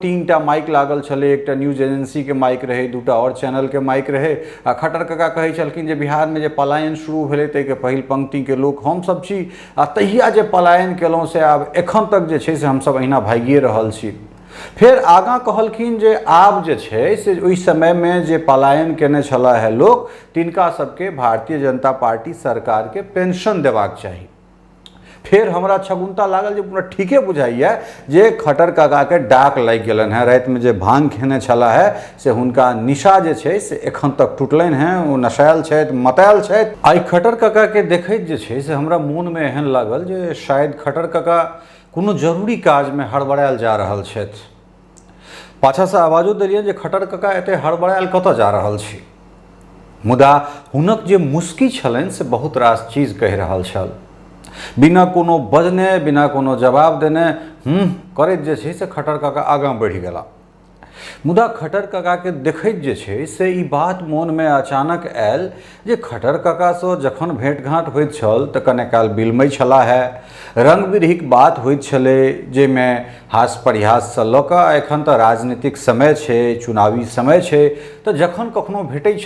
तीनटा माइक लागल छलै, एकटा न्यूज एजेंसीके माइक रहै, दूटा आओर चैनलके माइक रहै। आ खट्टर कका कहै छलखिन जे बिहारमे जे पलायन शुरू भेलै ताहिके पहिल पंक्तिके लोक हमसभ छी, आ तहिया जे पलायन केलहुँ से आब एखन तक जे छै से हमसभ अहिना भागिए रहल छी। फेर आगाँ कहलखिन जे आब जे छै से ओहि समयमे जे पलायन केने छलाह हे लोक, तिनका सबके भारतीय जनता पार्टी सरकारके पेंशन देबाक चाही। फेर हमरा छगुनता लागल जे पूरा ठीके बुझाइए जे खटर काकाके डाक लागि गेलनि हेँ। रातिमे जे भांग खेने छलाह हे से हुनका निशा जे छै से एखन तक टूटलनि हेँ, ओ नशायल छथि, मतायल छथि। आइ खटर काकाके देखैत जे छै से हमरा मोनमे एहन लागल जे शायद खटर काका कोनो जरूरी काजमे हड़बड़ायल जा रहल छथि। पाछाँसँ आवाजो देलियनि जे खटर काका एते हड़बड़ायल कतऽ जा रहल छी? मुदा हुनक जे मुस्की छलनि से बहुत रास चीज कहि रहल छल। बिना कोनो बजने, बिना कोनो जवाब देने हूँ करैत जे छै से खटर काका आगाँ बढ़ि गेला। मुदा खटर काकाके देखैत जे छै से ई बात मोनमे अचानक आयल जे खटर काकासँ जखन भेँट घाँट होइत छल तऽ कने काल बिलमै छलाह हे, रङ्ग बिरहीक बात होइत छलै जाहिमे हास परिहाससँ लऽ कऽ एखन तऽ राजनीतिक समय छै, चुनावी समय छै, तऽ जखन कखनो भेटै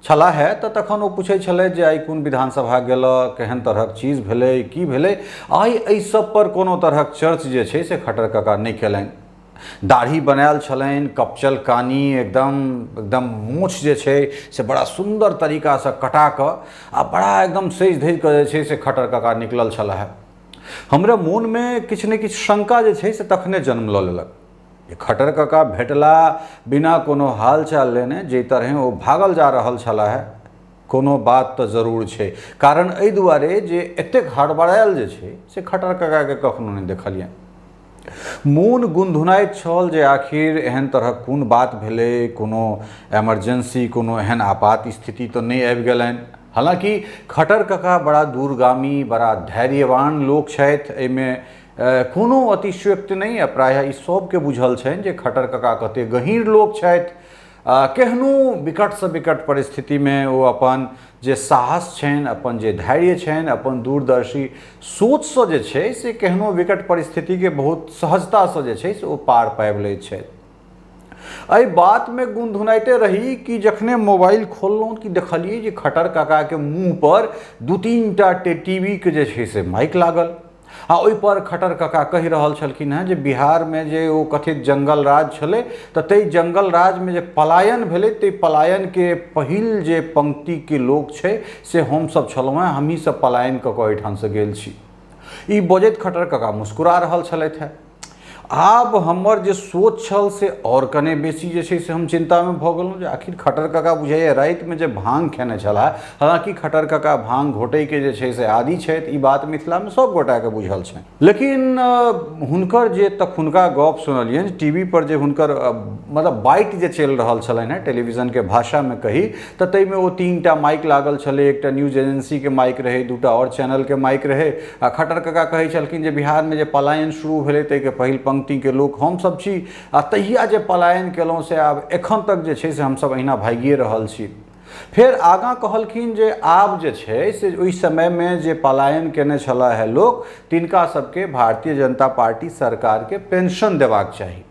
छलाह हे तऽ तखन ओ पूछै छलथि जे आइ कोन विधानसभा गेलऽ, केहन तरहक चीज भेलै, की भेलै। आइ एहि सब पर कोनो तरहक चर्च जे छै से खटर काका नहि केलनि। दाढ़ी बनायल छलनि, कपचल कानी, एकदम एकदम मोछ जे छै से बड़ा सुन्दर तरीकासँ कटा कऽ आ बड़ा एकदम सजि धजि कऽ जे छै से खटर काका निकलल छलाह। हमरा मोनमे किछु ने किछु शंका जे छै से तखने जन्म लऽ लेलक जे खटर काका भेटला बिना कोनो हालचाल लेने जाहि तरहें ओ भागल जा रहल छलाह, कोनो बात तऽ जरूर छै। कारण एहि दुआरे जे एतेक हड़बड़ायल जे छै से खटर काकाके कखनो नहि देखलियनि। मोन गुनधुनाइत छल जे आखिर एहन तरहक कोन बात भेलै, कोनो इमरजेंसी, कोनो एहन आपात स्थिति तऽ नहि आबि गेलनि। हालाँकि खटर कका बड़ा दूरगामी, बड़ा धैर्यवान लोक छथि, एहिमे कोनो अतिशयोक्ति नहि, आ प्रायः ई सबके बुझल छनि जे खटर कका कते गहीँर लोक छथि। केहनो विकटसँ विकट परिस्थितिमे ओ अपन जे साहस छनि, अपन जे धैर्य छनि, अपन दूरदर्शी सोचसँ जे छै से केहनो विकट परिस्थितिके बहुत सहजतासँ जे छै से ओ पार पाबि लैत छथि। एहि बातमे गुनधुनाइते रही कि जखने मोबाइल खोललहुँ कि देखलियै जे खटर काकाके मुँहपर दू तीन टा टी वी के जे छै से माइक लागल, आ ओहिपर खटर काका कहि रहल छलखिन हेँ जे बिहारमे जे ओ कथित जंगल राज छलै तऽ ताहि जंगल राजमे जे पलायन भेलै ताहि पलायनके पहिल जे पंक्तिके लोक छै से हमसभ छलहुँ हेँ, हमहीँ सब पलायन कऽ कऽ एहिठामसँ गेल छी। ई बजैत खटर काका मुस्कुरा रहल छलथि हेँ। आब हमर जे सोच छल से आओर कने बेसी जे छै से हम चिन्तामे भऽ गेलहुँ जे आखिर खटर काका बुझाइए रातिमे जे भाँग खेने छलाह, हालाँकि खटर काका भाँग घोटैके जे छै से आदी छथि, ई बात मिथिलामे सभ गोटाके बुझल छनि, लेकिन हुनकर जे तखुनका गप सुनलियनि टी वी पर जे हुनकर मतलब बाइट जे चलि रहल छलनि हेँ, टेलीविजनके भाषामे कही तऽ ताहिमे ओ तीनटा माइक लागल छलै, एकटा न्यूज एजेंसीके माइक रहै, दूटा आओर चैनलके माइक रहै, आ खटर काका कहै छलखिन जे बिहारमे जे पलायन शुरू भेलै ताहिके पहिल पंक्तिके लोक हमसभ छी, आ तहिया जे पलायन केलहुँ से आब एखन तक जे छै से हमसभ अहिना भागिए रहल छी। फेर आगाँ कहलखिन जे आब जे छै से ओहि समयमे जे पलायन केने छलाह हे लोक, तिनका सबके भारतीय जनता पार्टी सरकारके पेंशन देबाक चाही।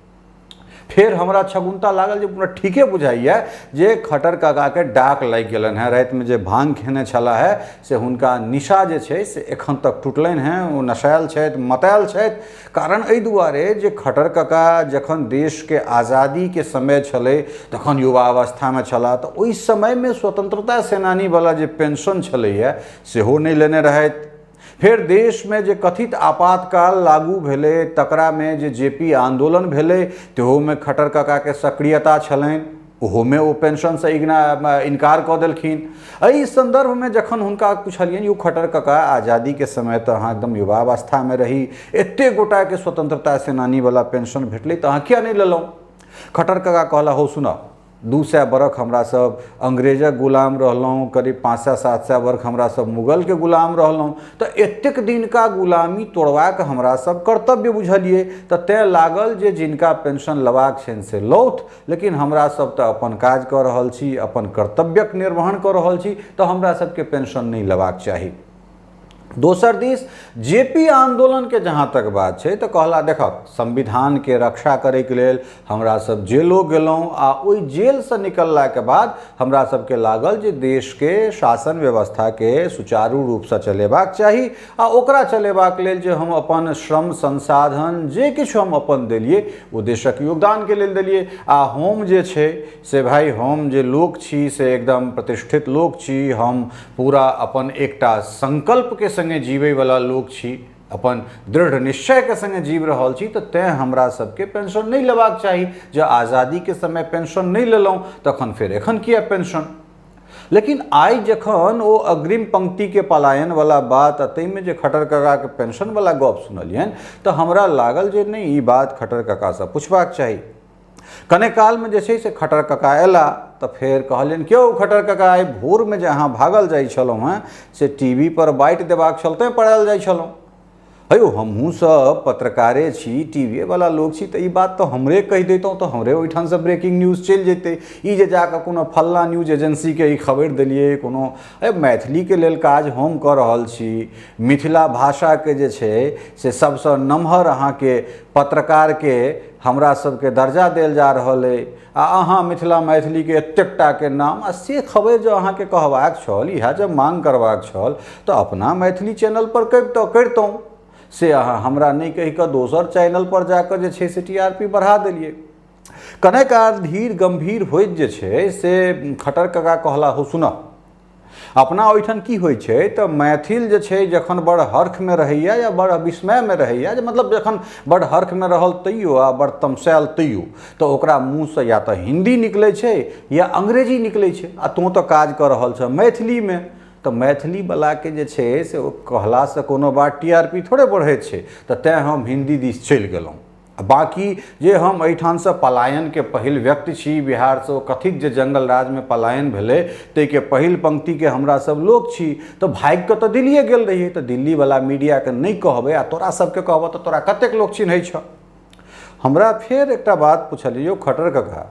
फेर हमरा छगुनता लागल जे पूरा ठीके बुझाइए जे खटर काकाके डाक लागि गेलनि हेँ। रातिमे जे भाँग खेने छलाह हे से हुनका निशा जे छै से एखन तक टूटलनि हेँ, ओ नशायल छथि, मतायल छथि। कारण एहि दुआरे जे खटर काका जखन देशके आज़ादीके समय छलै तखन युवावस्थामे छलाह, तऽ ओहि समयमे स्वतंत्रता सेनानीवला जे पेंशन छलैए सेहो नहि लेने रहथि। फेर देशमे जे कथित आपातकाल लागू भेलै तकरामे जे जे पी आन्दोलन भेलै तहूमे खटर काकाके सक्रियता छलनि, ओहोमे ओ पेंशनसँ इनकार कऽ देलखिन। एहि सन्दर्भमे जखन हुनका पुछलियनि, यौ खटर काका, आज़ादीके समय तऽ अहाँ एकदम युवावस्थामे रही, एतेक गोटाके स्वतंत्रता सेनानीवला पेंशन भेटलै तऽ अहाँ किया नहि लेलहुँ? खटर काका कहला, हौ सुनऽ, 200 बरख हमरा सब अंग्रेजक गुलाम रहलहुँ, करीब 500-700 बरख हमरा सब मुगलके गुलाम रहलहुँ, तऽ एतेक दिनका गुलामी तोड़बाक हमरा सब कर्तव्य बुझलियै, तऽ तेँ लागल जे जिनका पेंशन लेबाक छनि से लौथ, लेकिन हमरा सब तऽ अपन काज कऽ रहल छी, अपन कर्तव्यक निर्वहन कऽ रहल छी, तऽ हमरा सबके पेंशन नहि लेबाक चाही। दोसर दिस जेपी आंदोलनके जहाँ तक बात छै तऽ कहला देखक संविधानके रक्षा करैके लेल हमरा सब जेलो गेलहुँ आ ओहि जेलसँ निकललाके बाद हमरा सबके लागल जे देशके शासन व्यवस्थाके सुचारू रूपसँ चलेबाक चाही आ ओकरा चलेबाक लेल जे हम अपन श्रम संसाधन जे किछु हम अपन देलियै ओ देशक योगदानके लेल देलियै आ हम जे छै से भाइ हम जे लोक छी से एकदम प्रतिष्ठित लोक छी, हम पूरा अपन एकटा संकल्पके सङ्गे जीवैवला लोक छी, अपन दृढ़ निश्चयके सङ्गे जीव रहल छी, तऽ तैँ हमरा सबके पेंशन नहि लेबाक चाही। जँ आज़ादीके समय पेंशन नहि लेलहुँ तखन फेर एखन किया पेंशन? लेकिन आइ जखन ओ अग्रिम पंक्तिके पलायनवला बात आ ताहिमे जे खटर काकाके पेंशनवला गप सुनलियनि तऽ हमरा लागल जे नहि, ई बात खटर काकासँ पुछबाक चाही। कने कालमे जे छै से खटर काका अयला तऽ फेर कहलियनि, क्यों खटर काका, आइ भोरमे जे अहाँ भागल जाइ छलहुँ हेँ से टी वी पर बाँटि देबाक छल तैँ पड़ायल जाइ छलहुँ। हे यौ, हमहूँ सब पत्रकारे छी, टी वी वला लोक छी, तऽ ई बात तऽ हमरे कहि दैतहुँ तऽ हमरे ओहिठामसँ ब्रेकिंग न्यूज चलि जेतै। ई जे जाकऽ कोनो फल्लाँ न्यूज एजेंसीके ई खबरि देलियै, कोनो मैथिलीके लेल काज हम कऽ रहल छी, मिथिला भाषाके जे छै से सबसँ नमहर अहाँके पत्रकारके हमरा सबके दर्जा देल जा रहल अइ आ अहाँ मिथिला मैथिलीके एतेक टाके नाम आ से खबरि जँ अहाँके कहबाक छल, इएह जँ माँग करबाक छल तऽ अपना मैथिली चैनलपर करितहुँ, से अहाँ हमरा नहि कहि कऽ दोसर चैनलपर जाकऽ जे छै से टी आर पी बढ़ा देलियै। कने काल धीर गम्भीर होइत जे छै से खटर काका कहला, हो सुनऽ, अपना ओहिठाम की होइ छै तऽ मैथिल जे छै जखन बड़ हर्खमे रहैए या बड़ विस्मयमे रहैए, जे मतलब जखन बड़ हर्खमे रहल तैयो आ बड़ तमसायल तैयो, तऽ ओकरा मुँहसँ या तऽ हिन्दी निकलै छै या अंग्रेजी निकलै छै, आ तोँ तऽ काज कऽ रहल छह मैथिलीमे, तऽ मैथिलीवलाके जे छै से ओ कहलासँ कोनो बात टी आर पी थोड़े बढ़ै छै, तऽ तैँ हम हिन्दी दिस चलि गेलहुँ। बाँकी जे हम एहिठामसँ पलायनके पहिल व्यक्ति छी, बिहारसँ ओ कथित जे जंगल राजमे पलायन भेलै ताहिके पहिल पंक्तिके हमरा सब लोक छी, तऽ भागिकऽ तऽ दिल्लिए गेल रहियै, तऽ दिल्लीवला मीडियाके नहि कहबै आ तोरा सबके कहबऽ तऽ तोरा कतेक लोक चिन्है छऽ। हमरा फेर एकटा बात पुछलियै, यौ खटर कका,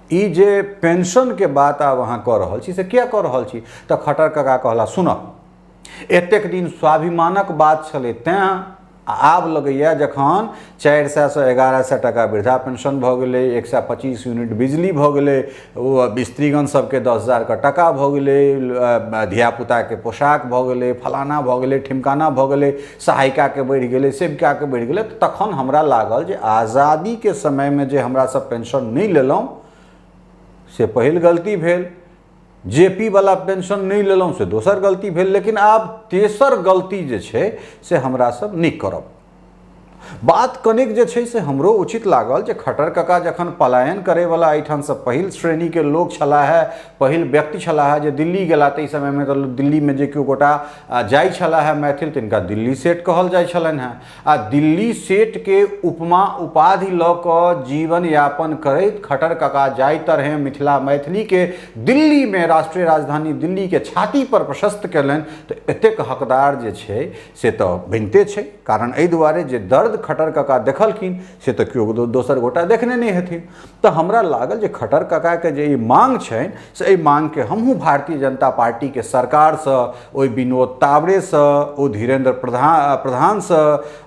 ई जे पेंशनके बात आब अहाँ कऽ रहल छी से किया कऽ रहल छी? तऽ खटर कका कहला, सुनऽ, एतेक दिन स्वाभिमानक बात छलै तैँ, आ आब लगैए जखन 400सँ 1100 टाका वृद्धा पेंशन भऽ गेलै, 125 यूनिट बिजली भऽ गेलै, ओ स्त्रीगण सबके 10,000के टाका भऽ गेलै, धियापुताके पोशाक भऽ गेलै, फलाना भऽ गेलै, ठिमकाना भऽ गेलै, सहायिकाके बढ़ि गेलै, सेविकाके बढ़ि गेलै, तखन हमरा लागल जे आज़ादीके समयमे जे हमरा सब पेंशन नहि लेलहुँ से पहिल गलती भेल, जे पी वला पेंशन नहि लेलहुँ से दोसर गलती भेल, लेकिन आब तेसर गलती जे छै से हमरा सब नहि करब। बात कनिक जे छै से हमरो उचित लागल जे खटर कका जखन पलायन करैवला एहिठामसँ पहिल श्रेणीके लोक छलाह है, पहिल व्यक्ति छलाह है जे दिल्ली गेला, ताहि समयमे तऽ दिल्लीमे जे केओ गोटा जाइ छलाह है मैथिल तिनका दिल्ली सेठ कहल जाइ छलनि हेँ, आ दिल्ली सेठके उपमा उपाधि लऽ कऽ जीवन यापन करैत खटर कका जाहि तरहें मिथिला मैथिलीके दिल्लीमे राष्ट्रीय राजधानी दिल्लीके छातीपर प्रशस्त कयलनि तऽ एतेक हकदार जे छै से तऽ बनिते छै। कारण एहि दुआरे जे दर्द खटर कका देखलखिन से तऽ केओ दोसर गोटा देखने नहि हेथिन। तऽ हमरा लागल जे खटर काकाके जे ई मांग छनि से एहि मांगके हमहूँ भारतीय जनता पार्टीके सरकारसँ, ओहि विनोद तावड़ेसँ, ओ धीरेन्द्र प्रधानसँ,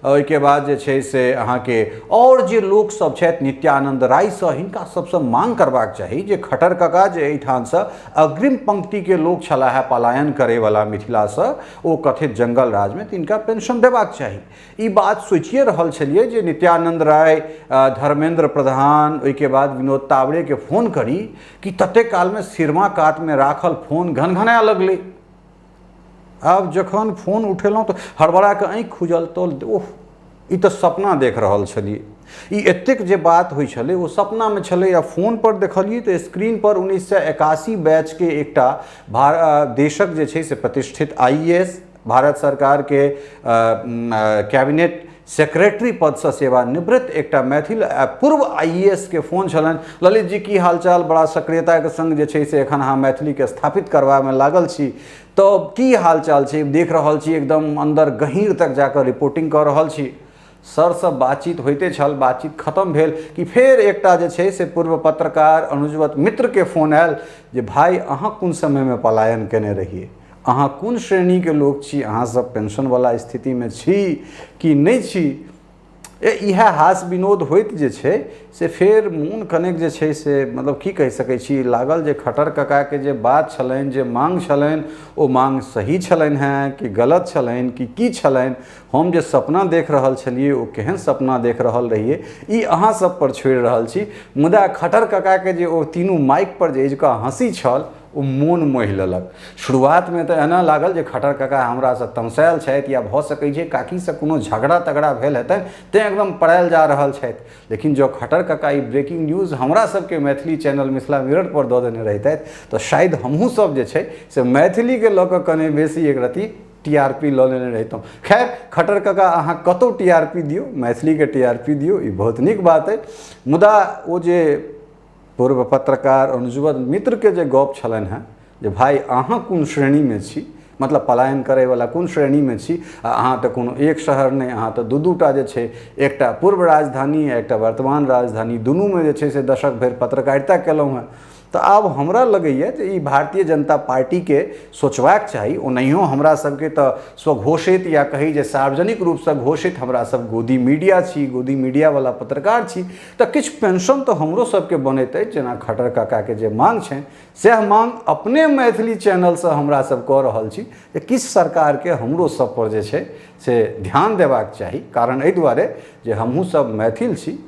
ओहिके बाद जे छै से अहाँके आओर जे लोकसब छथि नित्यानंद रायसँ, हिनका सबसँ मांग करबाक चाही जे खटर काका जे एहिठामसँ अग्रिम पंक्तिके लोक छलाह है पलायन करैवला मिथिलासँ, ओ कथित जंगल राजमे, तिनका पेंशन देबाक चाही। ई बात सोचिए रहल छलियै जे नित्यानंद राय, धर्मेंद्र प्रधान, ओहिके बाद विनोद तावड़ेके फोन करी कि ततेक कालमे सिरमा कातमे राखल फोन घनघनाए लगलै। आब जखन फोन उठेलहुँ तऽ हड़बड़ा कऽ आँखि खुजल तऽ ओह, ई तऽ सपना देख रहल छलियै। ई एतेक जे बात होइ छलै ओ सपनामे छलै, आ फोनपर देखलियै तऽ स्क्रीनपर 1981 बैचके एकटा देशक जे छै से प्रतिष्ठित आई ए एस, भारत सरकारके कैबिनेट सेक्रेटरी पदसँ सेवानिवृत्त एकटा मैथिल पूर्व आई ए एस के फोन छलनि। ललित जी की हालचाल, बड़ा सक्रियताके संग जे छै से एखन अहाँ मैथिलीके स्थापित करबामे लागल छी, तऽ की हालचाल छै? देख रहल छी एकदम अन्दर गहीँर तक जाकऽ रिपोर्टिंग कऽ रहल छी। सरसँ बातचीत होइते छल, बातचीत खतम भेल कि फेर एकटा जे छै से पूर्व पत्रकार अनुजवत मित्रके फोन आयल जे भाइ अहाँ कोन समयमे पलायन केने रहियै, अहाँ कोन श्रेणीके लोक छी, अहाँ सब पेंशनवला स्थितिमे छी कि नहि छी? इएह हास विनोद होइत जे छै से फेर मोन कनेक जे छै से मतलब की कहि सकै छी, लागल जे खटर काकाके जे बात छलनि, जे माँग छलनि, ओ माँग सही छलनि हेँ कि गलत छलनि कि की छलनि? हम जे सपना देख रहल छलियै ओ केहन सपना देख रहल रहियै, ई अहाँ सब पर छोड़ि रहल छी। मुदा खटर काकाके जे ओ तीनू माइक पर जे अजुका हँसी छल ओ मोन मोहि लेलक। शुरुआतमे तऽ एना लागल जे खटर काका हमरासँ तमसायल छथि या भऽ सकै छै काकीसँ कोनो झगड़ा तगड़ा भेल हेतनि तेँ एकदम पड़ायल जा रहल छथि। लेकिन जँ खटर काका ई ब्रेकिंग न्यूज हमरा सबके मैथिली चैनल मिथिला मिरर पर दऽ देने रहितथि तऽ शायद हमहूँ सब जे छै से मैथिलीके लऽ कऽ कने बेसी एक रत्ती टीआरपी लऽ लेने रहितहुँ। खैर खटर काका, अहाँ कतहु टीआरपी दियौ, मैथिलीके टीआरपी दियौ, ई बहुत नीक बात अइ। मुदा ओ जे पूर्व पत्रकार अनुज्वल मित्रके जे गप छलनि हेँ जे भाइ अहाँ कोन श्रेणीमे छी, मतलब पलायन करैवला कोन श्रेणीमे छी, आ अहाँ तऽ कोनो एक शहर नहि, अहाँ तऽ दू दूटा जे छै, एकटा पूर्व राजधानी आ एकटा वर्तमान राजधानी, दुनूमे जे छै से दशक भरि पत्रकारिता केलहुँ हेँ। तऽ आब हमरा लगैए जे ई भारतीय जनता पार्टीके सोचबाक चाही। ओनाहियो हमरा सबके तऽ स्वघोषित या कही जे सार्वजनिक रूपसँ घोषित हमरा सब गोदी मीडिया छी, गोदी मीडियावला पत्रकार छी, तऽ किछु पेंशन तऽ हमरो सबके बनैत अछि। जेना खटर काकाके जे माँग छनि सएह माँग अपने मैथिली चैनलसँ हमरा सब कऽ रहल छी जे किछु सरकारके हमरो सब पर जे छै से ध्यान देबाक चाही। कारण एहि दुआरे जे हमहूँ सब मैथिल छी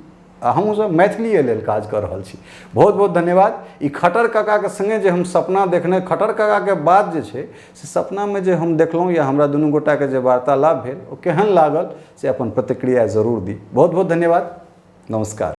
आ हमहूँ सब मैथिलीए लेल काज कऽ रहल छी। बहुत बहुत धन्यवाद। ई खटर काकाके सङ्गे जे हम सपना देखने, खटर काकाके बात जे छै से सपनामे जे हम देखलहुँ या हमरा दुनू गोटाके जे वार्तालाप भेल ओ केहन लागल से अपन प्रतिक्रिया जरूर दी। बहुत बहुत धन्यवाद, नमस्कार।